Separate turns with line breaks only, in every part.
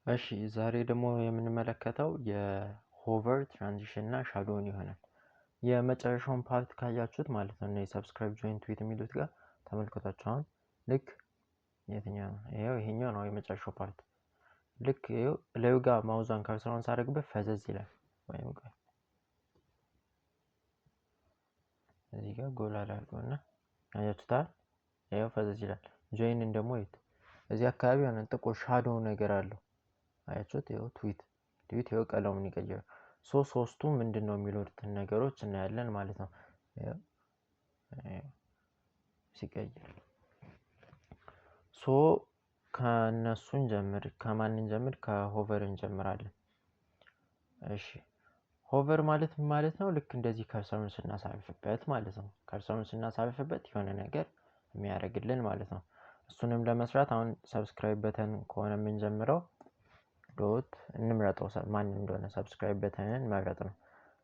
እሺ ዛሬ ደግሞ የምንመለከተው የ hover፣ transition እና shadow ን ይሆናል። የመጨረሻውን part ካያችሁት ማለት ነው እና የ subscribe፣ join፣ tweet የሚሉት ጋር ተመልከቷቸው። አሁን ልክ የትኛው ነው? ይኸው ይሄኛው ነው የመጨረሻው part። ልክ ይኸው ላዩ ጋር mouse ኧን cursor ሯን ሳደርግበት ፈዘዝ ይላል። ወይም ቆይ እዚህ ጋር ጎላ ላድርገው እና አያችሁታል? ይኸው ፈዘዝ ይላል። ጆይንን ደግሞ እዩት። እዚህ አካባቢ የሆነ ጥቁር shadow ነገር አለው። አያችሁት? ይኸው tweet ይኸው ቀለሙን ይቀይራል። So ሶስቱ ምንድን ነው የሚሉትን ነገሮች እናያለን ማለት ነው ሲቀይር። So ከእነሱ እንጀምር። ከማን እንጀምር? ከ hover እንጀምራለን። እሺ hover ማለት ምን ማለት ነው? ልክ እንደዚህ cursor ኡን ስናሳርፍበት ማለት ነው። Cursor ኡን ስናሳርፍበት የሆነ ነገር የሚያደርግልን ማለት ነው። እሱንም ለመስራት አሁን subscribe button ከሆነ የምንጀምረው dot እንምረጠው ማን እንደሆነ፣ subscribe button ን መረጥ ነው።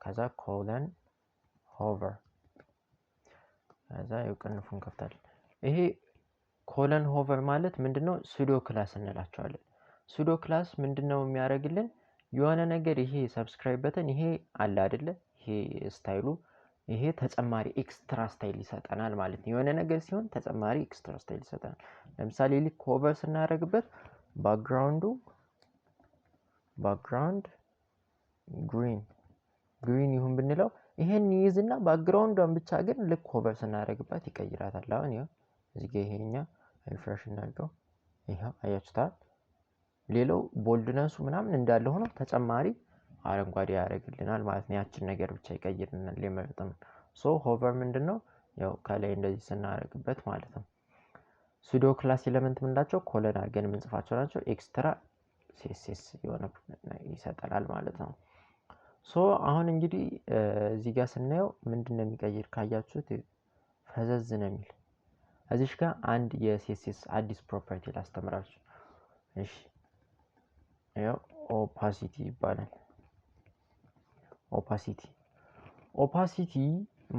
ከዛ colon hover፣ ከዛ የቅንፉን ከፍታለን። ይሄ colon hover ማለት ምንድነው? Pseudo class እንላቸዋለን። Pseudo class ምንድነው የሚያደርግልን? የሆነ ነገር ይሄ subscribe button ይሄ አለ አይደለ? ይሄ style ኡ ይሄ ተጨማሪ extra style ይሰጠናል ማለት ነው። የሆነ ነገር ሲሆን ተጨማሪ extra style ይሰጠናል። ለምሳሌ ልክ hover ስናደርግበት background ኡ background green ይሁን ብንለው ይሄን ይይዝና background ዷን ብቻ ግን ልክ hover ስናደርግበት ይቀይራታል። አሁን ይኸው እዚህ ጋር ይሄኛ refresh እናድርገው። ይኸው አያችሁታል። ሌላው boldness ኡ ምናምን እንዳለ ሆኖ ተጨማሪ አረንጓዴ ያደርግልናል ማለት ነው። ያችን ነገር ብቻ ይቀይርልናል የመረጥነው። So hover ምንድነው? ያው ከላይ እንደዚህ ስናደርግበት ማለት ነው። Pseudo class element የምንላቸው colon አድርገን የምንጽፋቸው ናቸው። Extra CSS የሆነ ይሰጠናል ማለት ነው። So አሁን እንግዲህ እዚህ ጋር ስናየው ምንድን ነው የሚቀይር ካያችሁት ፈዘዝ ነው የሚል። እዚሽ ጋር አንድ የ CSS አዲስ property ላስተምራችሁ። እሺ ያው opacity ይባላል። Opacity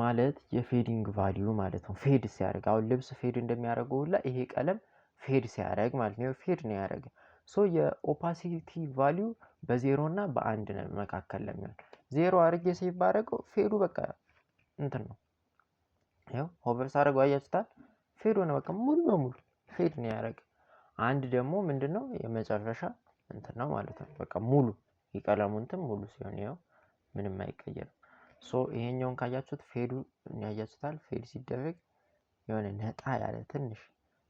ማለት የ fading value ማለት ነው። Fade ሲያደርግ፣ አሁን ልብስ fade እንደሚያደርገው ሁላ ይሄ ቀለም fade ሲያደርግ ማለት ነው። Fade ነው ያደረገ። So የ opacity value በዜሮ እና በአንድ መካከል ለሚሆን 0 አድርጌ save ባደረገው fade ኡ በቃ እንትን ነው። ይኸው hover ሳደርገው አያችሁታል። Fade ሆነ፣ በቃ ሙሉ በሙሉ fade ነው ያደረገ። አንድ ደግሞ ምንድን ነው? የመጨረሻ እንትን ነው ማለት ነው። በቃ ሙሉ የቀለሙ እንትን ሙሉ ሲሆን ይኸው ምንም አይቀየርም። So ይሄኛውን ካያችሁት fade ኡ ያያችሁታል። Fade ሲደረግ የሆነ ነጣ ያለ ትንሽ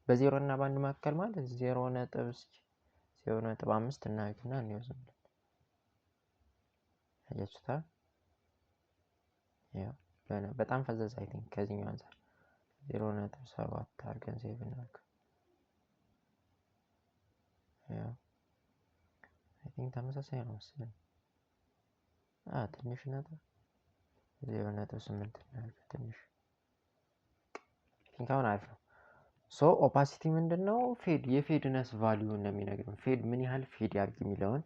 በዜሮ እና በአንድ መካከል ማለት ዜሮ ነጥብ እስኪ 0.5 እናድርግና እንየው ዝም ብለን፣ አያችሁታል። ያው በጣም ፈዘዝ፣ I think ከዚህኛው አንፃር 0.7 አድርገን save እናድርግ። ያው I think ተመሳሳይ ነው መሰለኝ። ትንሽ ነጥብ 0.8 እናድርግ ትንሽ፣ I think አሁን አሪፍ ነው። So opacity ምንድን ነው? Fade የ fadeness value ነው የሚነግረን። Fade ምን ያህል fade ያድርግ የሚለውን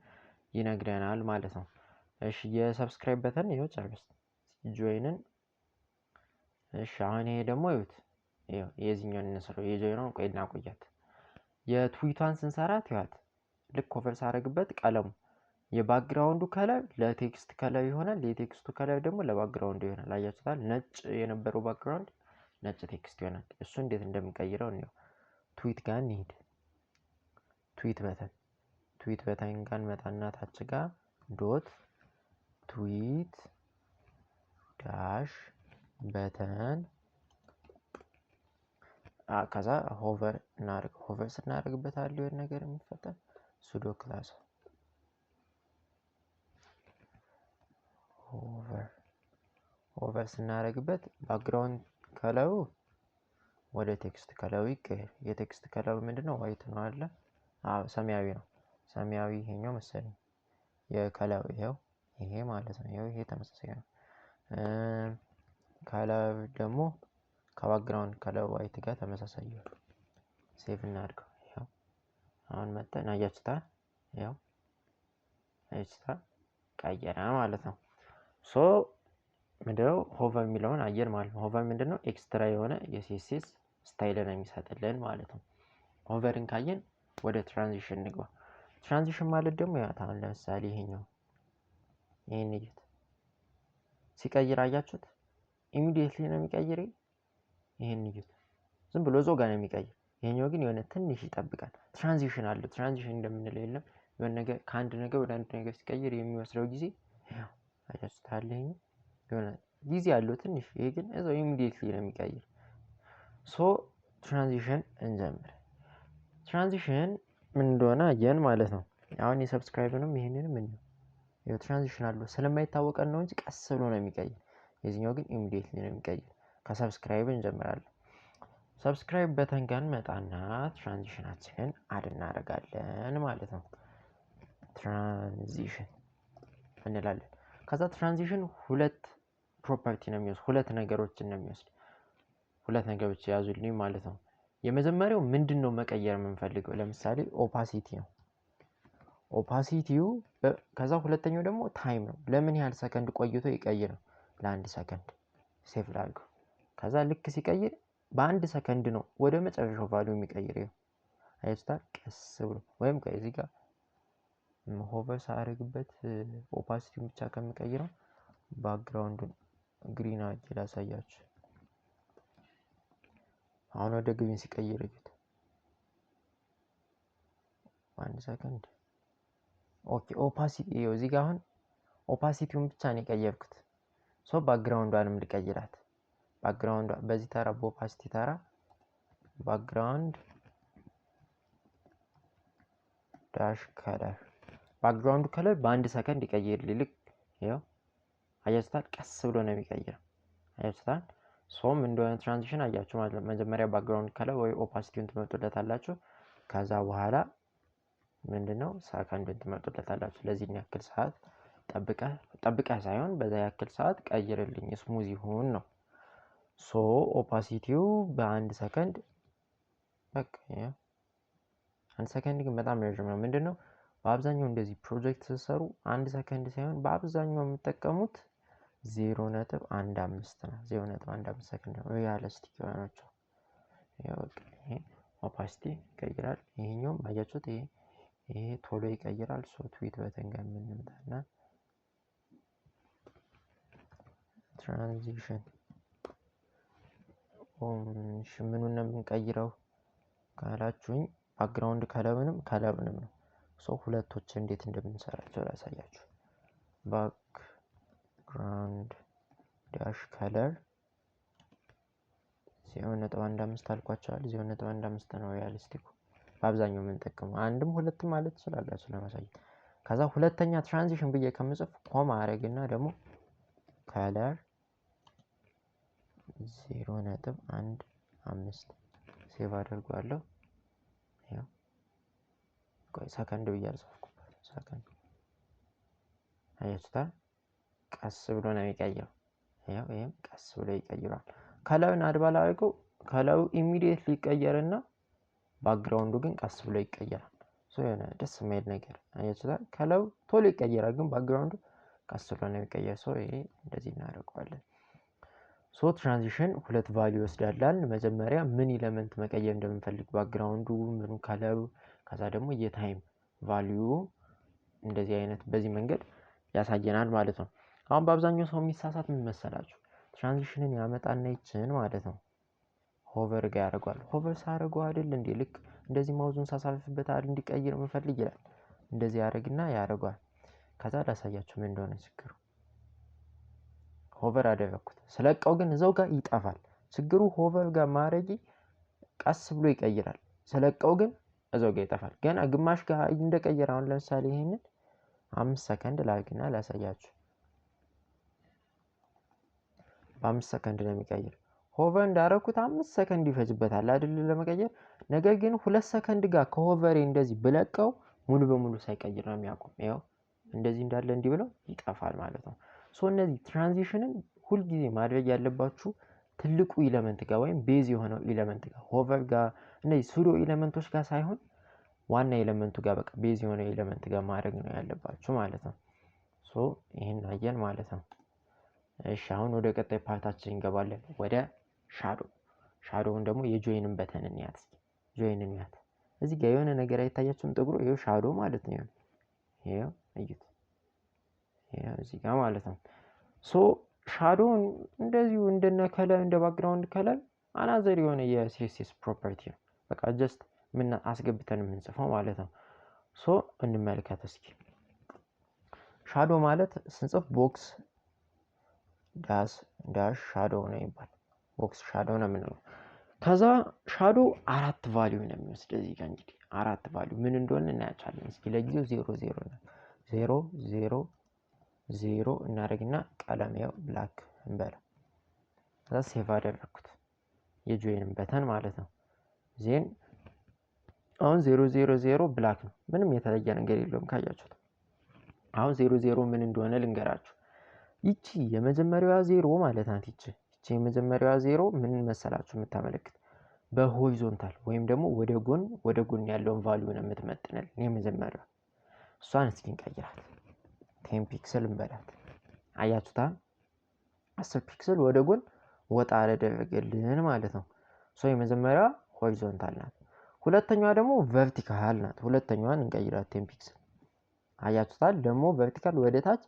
ይነግረናል ማለት ነው። እሺ የ subscribe button ይኸው ጨርስ። Join ን እሺ አሁን ይሄ ደግሞ ይሁት ይኸው የዚህኛውን እንስራው። የ join ኗን ቆይ እናቆያት። የትዊቷን ስንሰራት ይዋት ልክ hover ሳደርግበት ቀለሙ የ background ኡ color ለ text color ይሆናል። የ text ኡ color ደግሞ ለ background ኡ ይሆናል። አያችሁታል? ነጭ የነበረው background ነጭ text ይሆናል። እሱ እንዴት እንደምንቀይረው እንየው። Tweet ጋር እንሂድ። Tweet button ጋር እንመጣና ታች ጋር dot tweet dash button፣ ከዛ hover እናደርግ። Hover ስናደርግበት አለ የሆነ ነገር የሚፈጠር pseudo class hover። Hover ስናደርግበት background color ኡ ወደ text color ኡ ይቀየር። የ text color ኡ ምንድነው? White ነው አለ። አዎ ሰማያዊ ነው። ሰማያዊ ይሄኛው መሰለኝ የ color ኡ፣ ይሄው ይሄ ማለት ነው። ይሄው ይሄ ተመሳሳይ ነው። Color ደግሞ ከ background color white ጋር ተመሳሳይ ይሁን። Save እናድርገው። ይኸው አሁን መጠን አያችሁታል። ይኸው አያችሁታል፣ ቀየረ ማለት ነው። So ምንድነው hover የሚለውን አየር ማለት ነው። Hover ምንድነው? Extra የሆነ የ CSS style ን የሚሰጥልን ማለት ነው። Hover ን ካየን ወደ transition እንግባ። Transition ማለት ደግሞ ያው አሁን ለምሳሌ ይሄኛው ይሄን እዩት። ሲቀይር አያችሁት? Immediately ነው የሚቀይር። ይሄን እዩት። ዝም ብሎ እዛው ጋር ነው የሚቀይር። ይሄኛው ግን የሆነ ትንሽ ይጠብቃል። Transition አለው። Transition እንደምንለው የለም የሆነ ነገር ከአንድ ነገር ወደ አንድ ነገር ሲቀይር የሚወስደው ጊዜ ያው አያችሁት አለ። ይሄኛው የሆነ ጊዜ አለው ትንሽ። ይሄ ግን እዛው immediately ነው የሚቀይር። So transition እንጀምር። Transition ምን እንደሆነ አየን ማለት ነው። አሁን የ subscribe ንም ይሄንንም እንየው። ይኸው transition አለው ስለማይታወቀን ነው እንጂ ቀስ ብሎ ነው የሚቀይር። የዚህኛው ግን immediately ነው የሚቀይር። ከ subscribe እንጀምራለን። Subscribe button ጋር እንመጣና transition ኣችንን add እናደርጋለን ማለት ነው። Transition እንላለን። ከዛ transition ሁለት property ነው የሚወስድ፣ ሁለት ነገሮችን ነው የሚወስድ። ሁለት ነገሮች የያዙልኝ ማለት ነው። የመጀመሪያው ምንድን ነው መቀየር የምንፈልገው? ለምሳሌ opacity ነው። Opacity ው ከዛ ሁለተኛው ደግሞ time ነው። ለምን ያህል ሰከንድ ቆይቶ ይቀይር ነው። ለ1 ሰከንድ save ላድርገው። ከዛ ልክ ሲቀይር በ1 ሰከንድ ነው ወደ መጨረሻው value የሚቀይር። ይኸው አያችሁታል? ቀስ ብሎ ወይም ከዚህ ጋር hover ሳደርግበት opacity ውን ብቻ ከምቀይረው background ኡን green አድርጌ ላሳያችሁ። አሁን ወደ green ሲቀይር እዩት። 1 ሰከንድ። Okay, opacity ይኸው እዚህ ጋር አሁን opacity ውን ብቻ ነው የቀየርኩት። So background ዷንም ልቀይራት። Background በዚህ ተራ በ opacity ተራ background dash color background ኡ color በ1 ሰከንድ ይቀይርልኝ። ልክ ይኸው አያችሁታል? ቀስ ብሎ ነው የሚቀይረው። አያችሁታል? So ምን እንደሆነ transition አያችሁ ማለት ነው። መጀመሪያ background color ወይ opacity ውን ትመርጡለታላችሁ። ከዛ በኋላ ምንድነው ሰከንዱን ትመርጡለታላችሁ። ለዚህ ያክል ሰዓት ጠብቀህ ሳይሆን በዛ ያክል ሰዓት ቀይርልኝ smooth ይሁን ነው። So opacity ው በ1 ሰከንድ በቃ 1 ሰከንድ ግን በጣም ረዥም ነው። ምንድነው በአብዛኛው እንደዚህ ፕሮጀክት ስትሰሩ 1 ሰከንድ ሳይሆን በአብዛኛው የምትጠቀሙት 0.15 ነው። 0.15 ሰከንድ ነው realistic የሆነችው። ያው በቃ ይሄ opacity ይቀይራል። ይሄኛውም አያችሁት ይሄ ቶሎ ይቀይራል። So tweet button ጋር የምንመጣና transition እሺ ምኑን ነው የምንቀይረው ካላችሁኝ background color ንም color ንም ነው። So ሁለቶች እንዴት እንደምንሰራቸው ላሳያችሁ። Background dash color 0.15 አልኳቸዋል። 0.15 ነው realistic ኡ በአብዛኛው የምንጠቀመው። አንድም ሁለትም ማለት ትችላላችሁ ለማሳየት። ከዛ ሁለተኛ transition ብዬ ከምጽፍ comma አረግና ደግሞ color 0.15 save አደርገዋለሁ። ያው ቆይ ሰከንድ ብዬ አልጻፍኩበትም። ሰከንድ አያችሁታ? ቀስ ብሎ ነው የሚቀይረው። ያው ይሄም ቀስ ብሎ ይቀይራል። Color ን add ባላደርገው color ኡ immediately ይቀየርና background ኡ ግን ቀስ ብሎ ይቀየራል። So የሆነ ደስ የማይል ነገር አያችሁታ? Color ኡ ቶሎ ይቀየራል፣ ግን background ኡ ቀስ ብሎ ነው የሚቀየር። So ይሄ እንደዚህ እናደርገዋለን። So transition ሁለት value ይወስዳል። መጀመሪያ ምን element መቀየር እንደምንፈልግ background ኡ፣ ምኑ፣ color ኡ፣ ከዛ ደግሞ የ time value እንደዚህ አይነት በዚህ መንገድ ያሳየናል ማለት ነው። አሁን በአብዛኛው ሰው የሚሳሳት ምን መሰላችሁ? Transition ን ያመጣና ይችን ማለት ነው hover ጋር ያደርገዋል። Hover ሳደርገው አይደል እንዴ ልክ እንደዚህ mouse ኡን ሳሳልፍበት አይደል እንዲቀይር የምፈልግ ይላል። እንደዚህ ያደርግና ያደርገዋል። ከዛ ላሳያችሁ ምን እንደሆነ ችግሩ። Hover አደረኩት ስለቀው ግን እዛው ጋር ይጠፋል። ችግሩ hover ጋር ማድረጌ ቀስ ብሎ ይቀይራል። ስለቀው ግን እዛው ጋር ይጠፋል። ገና ግማሽ ጋር እንደቀየረ አሁን ለምሳሌ ይሄንን 5 ሰከንድ ላድርግና ላሳያችሁ። በ5 ሰከንድ ነው የሚቀይር። Hover እንዳደረኩት 5 ሰከንድ ይፈጅበታል አይደል ለመቀየር። ነገር ግን 2 ሰከንድ ጋር ከ hover ኤ እንደዚህ ብለቀው ሙሉ በሙሉ ሳይቀይር ነው የሚያቆም። ያው እንደዚህ እንዳለ እንዲህ ብለው ይጠፋል ማለት ነው። So እነዚህ transition ን ሁል ጊዜ ማድረግ ያለባችሁ ትልቁ element ጋር ወይም base የሆነው element ጋር hover ጋር እነዚህ pseudo element ኦች ጋር ሳይሆን ዋና element ኡ ጋር በቃ base የሆነው element ጋር ማድረግ ነው ያለባችሁ ማለት ነው። So ይሄን አየን ማለት ነው። እሺ አሁን ወደ ቀጣይ part ኣችን እንገባለን፣ ወደ shadow። Shadow ውን ደግሞ የ join ን button እንያት እስኪ። Join እንያት። እዚህ ጋር የሆነ ነገር አይታያችሁም? ጥቁሩ ይኸው shadow ማለት ነው። ይኸው እዩት፣ ይኸው እዚህ ጋር ማለት ነው። So shadow ን እንደዚሁ እንደነ color፣ እንደ background color another የሆነ የ CSS property ነው። በቃ just ምን አስገብተን የምንጽፈው ማለት ነው። So እንመልከት እስኪ። Shadow ማለት ስንጽፍ box dash dash shadow ነው ይባል። Box shadow ነው የምንለው። ከዛ shadow አራት value ነው የሚወስድ። እዚህ ጋር እንግዲህ አራት value ምን እንደሆነ እናያቸዋለን። እስኪ ለጊዜው 0 0 ነው፣ 0 0 0 እናደርግና ቀለም ያው black እንበላ። ከዛ save አደረግኩት የ join ን button ማለት ነው። Then አሁን 0 0 0 black ነው። ምንም የተለየ ነገር የለውም ካያችሁት። አሁን 0 0 ምን እንደሆነ ልንገራችሁ። ይቺ የመጀመሪያዋ 0 ማለት ናት። ይቺ የመጀመሪያዋ 0 ምን መሰላችሁ የምታመለክት? በ horizontal ወይም ደግሞ ወደ ጎን ያለውን value ነው የምትመጥንልን የመጀመሪያዋ። እሷን እስኪ እንቀይራት። 10 pixel እንበላት። አያችሁታ፣ 10 pixel ወደ ጎን ወጣ አደረገልን ማለት ነው። So የመጀመሪያዋ horizontal ናት። ሁለተኛዋ ደግሞ vertical ናት። ሁለተኛዋን እንቀይራት 10 pixel። አያችሁታል፣ ደግሞ vertical ወደ ታች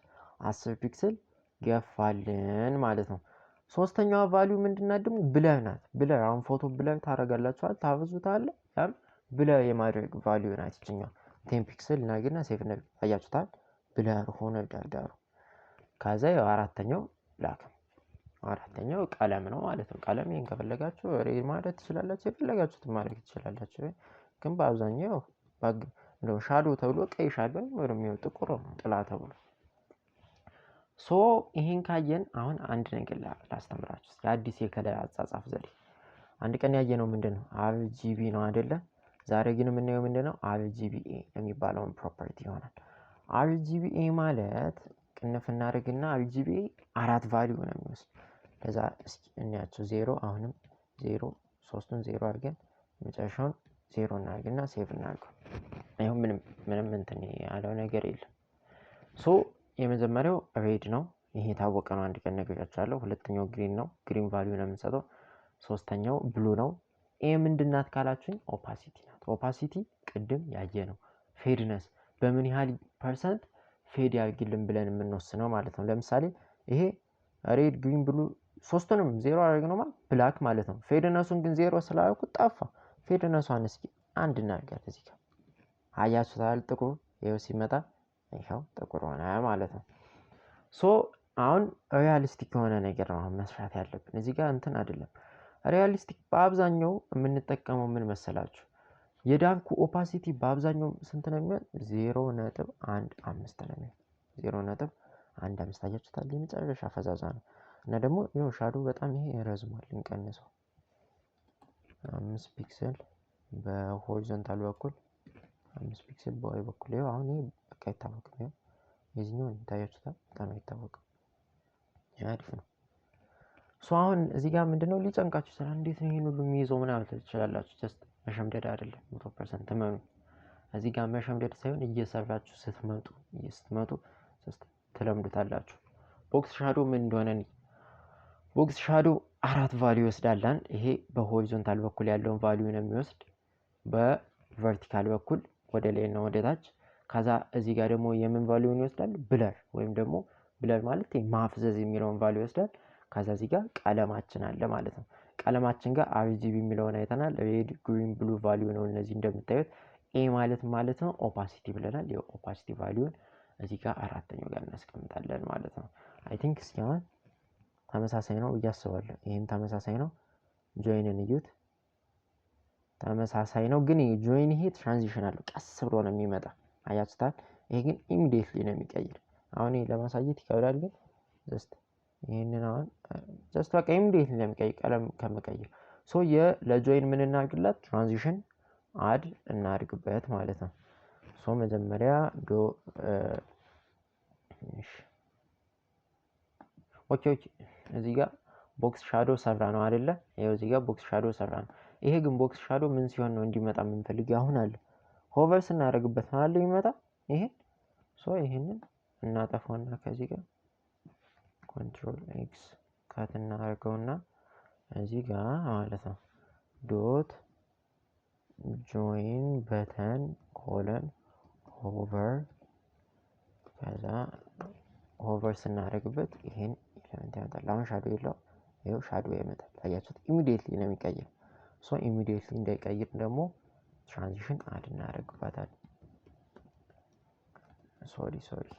10 pixel ገፋልን ማለት ነው። ሶስተኛዋ value ምንድናት ደግሞ? Blur ናት። Blur አሁን ፎቶ blur ታደርጋላችኋል፣ ታበዙታል። ያም blur የማድረግ value ናት ይችኛዋ። 10 pixel እናግና save። አያችሁታል፣ blur ሆነ ዳርዳሩ። ከዛ ያው አራተኛው black ነው። አራተኛው ቀለም ነው ማለት ነው። ቀለም ይሄን ከፈለጋችሁ red ማለት ትችላላችሁ፣ የፈለጋችሁትን ማድረግ ትችላላችሁ። ግን በአብዛኛው እንደው shadow ተብሎ ቀይ shadow ወይም ጥቁር ጥላ ተብሎ። So ይሄን ካየን አሁን አንድ ነገር ላስተምራችሁ። የአዲስ የ color አጻጻፍ ዘዴ። አንድ ቀን ያየነው ምንድን ነው? RGB ነው አይደለ? ዛሬ ግን የምናየው ምንድን ነው? RGBA የሚባለውን property ይሆናል። RGBA ማለት ቅንፍ እናደርግና RGBA አራት value ነው የሚወስድ። ለዛ እስኪ እንያቸው። 0፣ አሁንም 0፣ ሶስቱን 0 አድርገን መጨረሻውን 0 እናድርግና save እናድርገው። ይኸው ምንም ምንም እንትን ያለው ነገር የለም። So የመጀመሪያው red ነው። ይሄ የታወቀ ነው። አንድ ቀን ነግሬያችኋለሁ። ሁለተኛው green ነው። Green value ነው የምንሰጠው። ሶስተኛው blue ነው። A ምንድናት ካላችሁኝ opacity ናት። Opacity ቅድም ያየነው fadeness፣ በምን ያህል percent fade ያርግልን ብለን የምንወስነው ማለት ነው። ለምሳሌ ይሄ red፣ green፣ blue ሶስቱንም 0 አደረግነው ማለት black ማለት ነው። Fadeness ኡን ግን 0 ስላደረኩት ጠፋ። Fadeness ኧን እስኪ አንድ እናድርጋት እዚህ ጋር። አያችሁታል? ጥቁር ይኸው ሲመጣ ይኸው ጥቁር ሆነ ማለት ነው። So አሁን realistic የሆነ ነገር ነው አሁን መስራት ያለብን። እዚህ ጋር እንትን አይደለም። Realistic በአብዛኛው የምንጠቀመው ምን መሰላችሁ? የ dark ኡ opacity በአብዛኛው ስንት ነው የሚሆን? 0.15 ነው የሚሆን። 0.15 አያችሁታል? የመጨረሻ ፈዛዛ ነው። እና ደግሞ ይኸው shadow በጣም ይሄ ረዝሟል። እንቀንሰው 5 pixel በ horizontal በኩል፣ 5 pixel በ Y በኩል። ይኸው አሁን ይሄ በቃ አይታወቅም። ይኸው የዚህኛውን ይታያችሁታል? በጣም አይታወቅም። አሪፍ ነው። So አሁን እዚህ ጋር ምንድነው ሊጨንቃችሁ ይችላል። እንዴት ነው ይሄን ሁሉ የሚይዘው ምናምን ትችላላችሁ። Just መሸምደድ አይደለም፣ 100% እመኑ። እዚህ ጋር መሸምደድ ሳይሆን እየሰራችሁ ስትመጡ just ትለምዱታላችሁ። Box shadow ምን እንደሆነ። Box shadow አራት value ይወስዳል። አንድ ይሄ በ horizontal በኩል ያለውን value ነው የሚወስድ፣ በ vertical በኩል ወደ ላይ እና ወደ ታች። ከዛ እዚህ ጋር ደግሞ የምን value ን ይወስዳል? Blur ወይም ደግሞ blur ማለት ማፍዘዝ የሚለውን value ይወስዳል። ከዛ እዚህ ጋር ቀለማችን አለ ማለት ነው። ቀለማችን ጋር RGB የሚለውን አይተናል። Red፣ green፣ blue value ነው እነዚህ እንደምታዩት። A ማለት ማለት ነው opacity ብለናል። የ opacity value ን እዚህ ጋር አራተኛው ጋር እናስቀምጣለን ማለት ነው። I think እስኪ አሁን ተመሳሳይ ነው ብዬ አስባለሁ። ይህም ተመሳሳይ ነው። Join ን እዩት። ተመሳሳይ ነው ግን join ይሄ transition አለው፣ ቀስ ብሎ ነው የሚመጣ። አያችሁታል። ይሄ ግን immediately ነው የሚቀይር። አሁን ይሄ ለማሳየት ይከብዳል፣ ግን just ይህንን አሁን just በቃ immediately ነው የሚቀይር ቀለም ከመቀየር። So ለ join ምን እናድርግላት? Transition add እናድርግበት ማለት ነው። So መጀመሪያ ዶ okay፣ እዚህ ጋር box shadow ሰራ ነው አይደለ? ይኸው እዚህ ጋር box shadow ሰራ ነው። ይሄ ግን box shadow ምን ሲሆን ነው እንዲመጣ የምንፈልግ? አሁን አለ hover ስናደርግበት ነው አለ የሚመጣ። ይሄን so ይሄንን እናጠፋውና ከዚህ ጋር control X cut እናደርገውና እዚህ ጋር ማለት ነው dot Join button colon hover፣ ከዛ hover ስናደርግበት ይሄን element ያመጣል። አሁን shadow የለው፣ ይኸው shadow ያመጣል። አያችሁት? Immediately ነው የሚቀይር። So immediately እንዳይቀይር ደግሞ transition add እናደርግባታለን። Sorry, sorry፣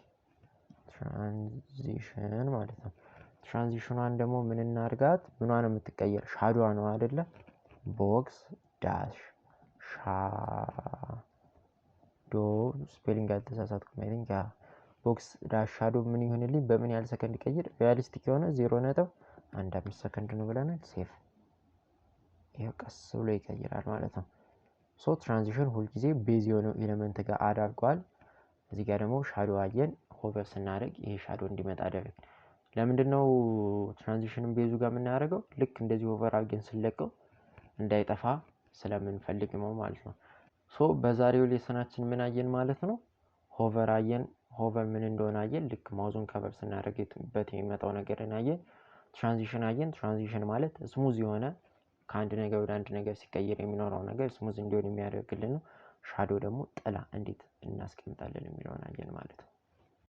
transition ማለት ነው። Transition ኗን ደግሞ ምን እናርጋት? ምኗ ነው የምትቀየር? Shadow ዋ ነው አይደለ? Box dash shadow፣ spelling አልተሳሳትኩም። I think yeah፣ box dash shadow ምን ይሆንልኝ? በምን ያህል ሰከንድ ይቀይር? Realistic የሆነ 0.15 ሰከንድ ነው ብለናል። Save። ይኸው ቀስ ብሎ ይቀይራል ማለት ነው። So transition ሁልጊዜ base የሆነው element ጋር add አድርጓል። እዚህ ጋር ደግሞ shadow አየን። Hover ስናደርግ ይሄ shadow እንዲመጣ አደረግ። ለምንድን ነው transition ን base ኡ ጋር የምናደርገው? ልክ እንደዚህ hover አድርገን ስንለቀው እንዳይጠፋ ስለምንፈልግ ነው ማለት ነው። So በዛሬው lesson ኣችን ምን አየን ማለት ነው? Hover አየን። Hover ምን እንደሆነ አየን። ልክ mouse ኡን hover ስናደርግበት የሚመጣው ነገርን አየን። Transition አየን። Transition ማለት smooth የሆነ ከአንድ ነገር ወደ አንድ ነገር ሲቀየር የሚኖረው ነገር smooth እንዲሆን የሚያደርግልን ነው። Shadow ደግሞ ጥላ እንዴት እናስቀምጣለን የሚለውን አየን ማለት ነው።